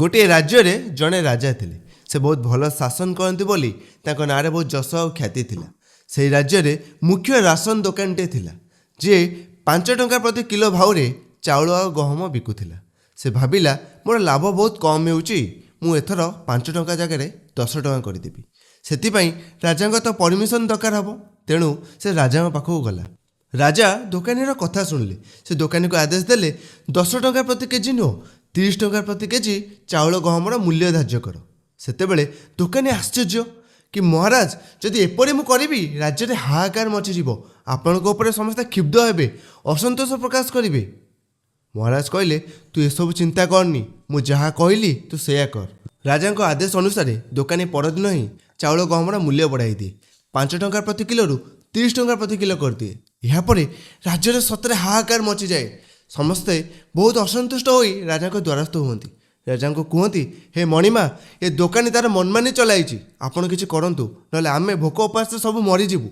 ଗୋଟିଏ ରାଜ୍ୟରେ ଜଣେ ରାଜା ଥିଲେ। ସେ ବହୁତ ଭଲ ଶାସନ କରନ୍ତି ବୋଲି ତାଙ୍କ ନାଁରେ ବହୁତ ଯଶ ଆଉ ଖ୍ୟାତି ଥିଲା। ସେହି ରାଜ୍ୟରେ ମୁଖ୍ୟ ରାସନ ଦୋକାନଟିଏ ଥିଲା, ଯିଏ 5 ଟଙ୍କା ପ୍ରତି କିଲୋ ଭାଉରେ ଚାଉଳ ଆଉ ଗହମ ବିକୁଥିଲା। ସେ ଭାବିଲା, ମୋର ଲାଭ ବହୁତ କମ୍ ହେଉଛି, ମୁଁ ଏଥର 5 ଟଙ୍କା ଜାଗାରେ 10 ଟଙ୍କା କରିଦେବି। ସେଥିପାଇଁ ରାଜାଙ୍କ ତ ପରମିସନ୍ ଦରକାର ହେବ। ତେଣୁ ସେ ରାଜାଙ୍କ ପାଖକୁ ଗଲା। ରାଜା ଦୋକାନୀର କଥା ଶୁଣିଲେ। ସେ ଦୋକାନୀକୁ ଆଦେଶ ଦେଲେ, 10 ଟଙ୍କା ପ୍ରତି କେଜି ନୁହଁ, 30 ଟଙ୍କା ପ୍ରତି କେଜି ଚାଉଳ ଗହମର ମୂଲ୍ୟ ଧାର୍ଯ୍ୟ କର। ସେତେବେଳେ ଦୋକାନୀ ଆଶ୍ଚର୍ଯ୍ୟ କି, ମହାରାଜ, ଯଦି ଏପରି ମୁଁ କରିବି, ରାଜ୍ୟରେ ହାହାକାର ମଚିଯିବ। ଆପଣଙ୍କ ଉପରେ ସମସ୍ତେ କ୍ଷୁବ୍ଧ ହେବେ, ଅସନ୍ତୋଷ ପ୍ରକାଶ କରିବେ। ମହାରାଜ କହିଲେ, ତୁ ଏସବୁ ଚିନ୍ତା କରନି, ମୁଁ ଯାହା କହିଲି ତୁ ସେଇଆ କର। ରାଜାଙ୍କ ଆଦେଶ ଅନୁସାରେ ଦୋକାନୀ ପରଦିନ ହିଁ ଚାଉଳ ଗହମର ମୂଲ୍ୟ ବଢ଼ାଇ ଦିଏ। 5 ଟଙ୍କା ପ୍ରତି କିଲୋରୁ 30 ଟଙ୍କା ପ୍ରତି କିଲୋ କରିଦିଏ। ଏହାପରେ ରାଜ୍ୟରେ ସତରେ ହାହାକାର ମଚିଯାଏ। ସମସ୍ତେ ବହୁତ ଅସନ୍ତୁଷ୍ଟ ହୋଇ ରାଜାଙ୍କ ଦ୍ୱାରସ୍ଥ ହୁଅନ୍ତି। ରାଜାଙ୍କୁ କୁହନ୍ତି, ହେ ମଣିମା, ଏ ଦୋକାନୀ ତାର ମନମାନି ଚଲାଇଛି। ଆପଣ କିଛି କରନ୍ତୁ, ନହେଲେ ଆମେ ଭୋକ ଉପାସରେ ସବୁ ମରିଯିବୁ।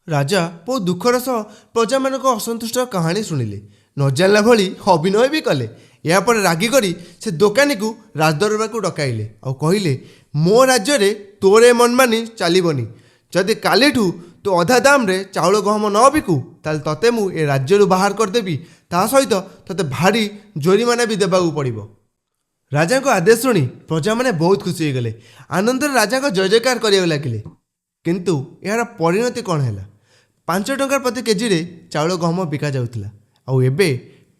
ରାଜା ବହୁତ ଦୁଃଖର ସହ ପ୍ରଜାମାନଙ୍କ ଅସନ୍ତୁଷ୍ଟ କାହାଣୀ ଶୁଣିଲେ। ନ ଜାଣିଲା ଭଳି ଅଭିନୟ ବି କଲେ। ଏହାପରେ ରାଗିକରି ସେ ଦୋକାନୀକୁ ରାଜଦରବାରକୁ ଡକାଇଲେ ଆଉ କହିଲେ, ମୋ ରାଜ୍ୟରେ ତୋର ଏ ମନମାନି ଚାଲିବନି। ଯଦି କାଲିଠୁ ତୁ ଅଧା ଦାମରେ ଚାଉଳ ଗହମ ନ ବିକୁ, ତାହେଲେ ତୋତେ ମୁଁ ଏ ରାଜ୍ୟରୁ ବାହାର କରିଦେବି। ତା ସହିତ ତୋତେ ଭାରି ଜୋରିମାନା ବି ଦେବାକୁ ପଡ଼ିବ। ରାଜାଙ୍କ ଆଦେଶ ଶୁଣି ପ୍ରଜାମାନେ ବହୁତ ଖୁସି ହୋଇଗଲେ। ଆନନ୍ଦରେ ରାଜାଙ୍କ ଜୟ ଜୟକାର କରିବାକୁ ଲାଗିଲେ। କିନ୍ତୁ ଏହାର ପରିଣତି କ'ଣ ହେଲା? 5 ଟଙ୍କା ପ୍ରତି କେଜିରେ ଚାଉଳ ଗହମ ବିକା ଯାଉଥିଲା ଆଉ ଏବେ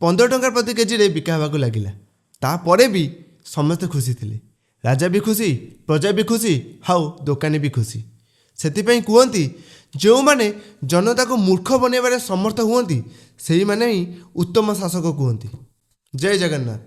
15 ଟଙ୍କା ପ୍ରତି କେଜିରେ ବିକା ହେବାକୁ ଲାଗିଲା। ତାପରେ ବି ସମସ୍ତେ ଖୁସି ଥିଲେ। ରାଜା ବି ଖୁସି, ପ୍ରଜା ବି ଖୁସି ଆଉ ଦୋକାନୀ ବି ଖୁସି। ସେଥିପାଇଁ କୁହନ୍ତି, ଯେଉଁମାନେ ଜନତାକୁ ମୂର୍ଖ ବନେଇବାରେ ସମର୍ଥ ହୁଅନ୍ତି, ସେଇମାନେ ହିଁ ଉତ୍ତମ ଶାସକ କୁହନ୍ତି। ଜୟ ଜଗନ୍ନାଥ।